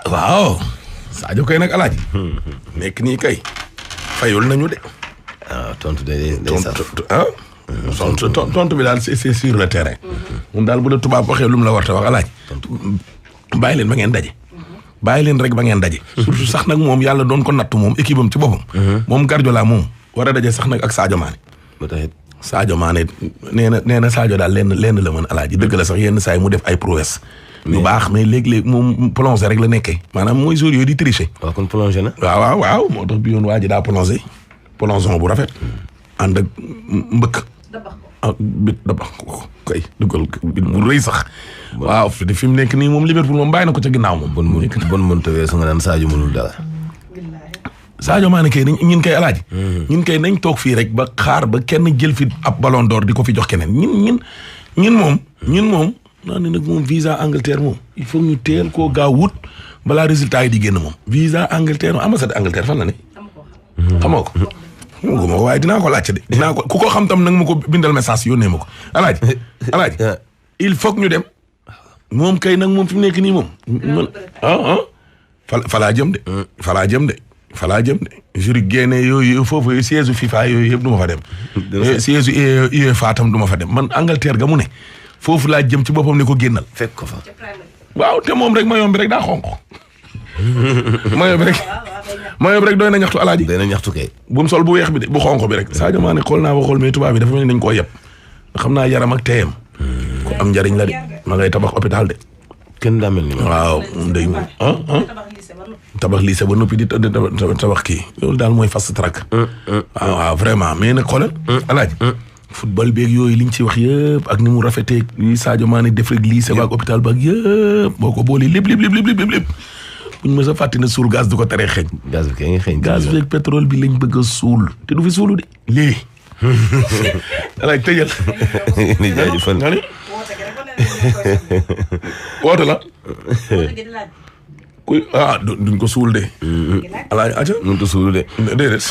waaw Sadio kay nag alaaji nekk nii kay fayul nañu de. waaw tontu de tontu bi daal c'est sur le terrain. moom daal bu la tubaab waxee lu mu la war a wax alaaji. bàyyi leen ba ngeen daje. bàyyi leen rek ba ngeen daje. surtout sax nag moom yàlla doon ko natt moom équipe am ci boppam. moom Guardiola moom war a daje sax nag ak Sadio Mané. ba taxit Sadio Mané nee na Sadio daal lenn la mën alaaji dëgg la sax yenn saa yi mu def ay prouesse. yu baax mais léeg-léeg moom plongé rek la nekkee. maanaam mooy jour yooyu di tricher. waaw kon plongé na. waaw moo tax bi yoon waa ji daa plongé. plongeon bu rafet. ànd ak mbëkk. ah bit dabax ko kay dugal bit bu rëy sax. waaw fi mu nekk nii moom Liverpool moom bàyyi na ko ca ginnaaw moom. bon mënta weesu nga naan Sadio mënul dara. Sadio Mané kay ñun kay alaaji. ñun kay nañ toog fii rek ba xaar ba kenn jël fi ab ballon d'or di ko fi jox keneen ñun moom. naa ne nag moom visa Angleterre moom il faut ñu teel koo gaaw wut balaa résultat yi di génn moom. visa Angleterre moom ambassade Angleterre fan la ne. xamoo ko. xamoo ko waaye dinaa ko laajte de. dinaa ko ku ko xam tam nag ma ko bindal message yónnee ma ko alaaji il faut que ñu dem. moom kay nag moom fi mu nekk nii moom. falaa jëm de. falaa jëm de. Zurich génne yooyu foofu siège FIFA yooyu yëpp du ma fa dem. siège UEFA tam du ma fa dem man Angleterre ga mu ne. foofu laa jëm ci boppam ne ko génnal. fekk ko fa. waaw te moom rek mayoom bi rek daa xonq. mayoom bi rek doy na ñaxtu alaaji. doy na ñaxtu kay. bu mu sol bu weex bi de bu xonq bi rek. Sadio Mané xool naa ba xool mais tubaab bi dafa mel ni dañ koo yeb. xam naa yaram ak teeyam. ko am njariñ la de ma ngay tabax hôpital de. kenn daa mel ni waaw day tabax lycée ba noppi di tabax kii loolu daal mooy fast track. waaw vraiment mais nag xoolal alaaji. football beeg yooyu liñ ci wax yëpp ak ni mu rafetee li Sadio Mané def rek lycée ba ak hôpital ba ak yëpp boo ko boolee lépp buñ mës a fàttali ne suul gaz du ko teree xeeñ. gaz bi kay nga xeeñ. gaz beeg pétrole bi lañ bëgg a suul te du fi suulu de lii. alaaj tëjal. ni jaajëfal nga ni woote la. kuy duñ ko suul de. alaaj aca mënut a suulu de. déedéet.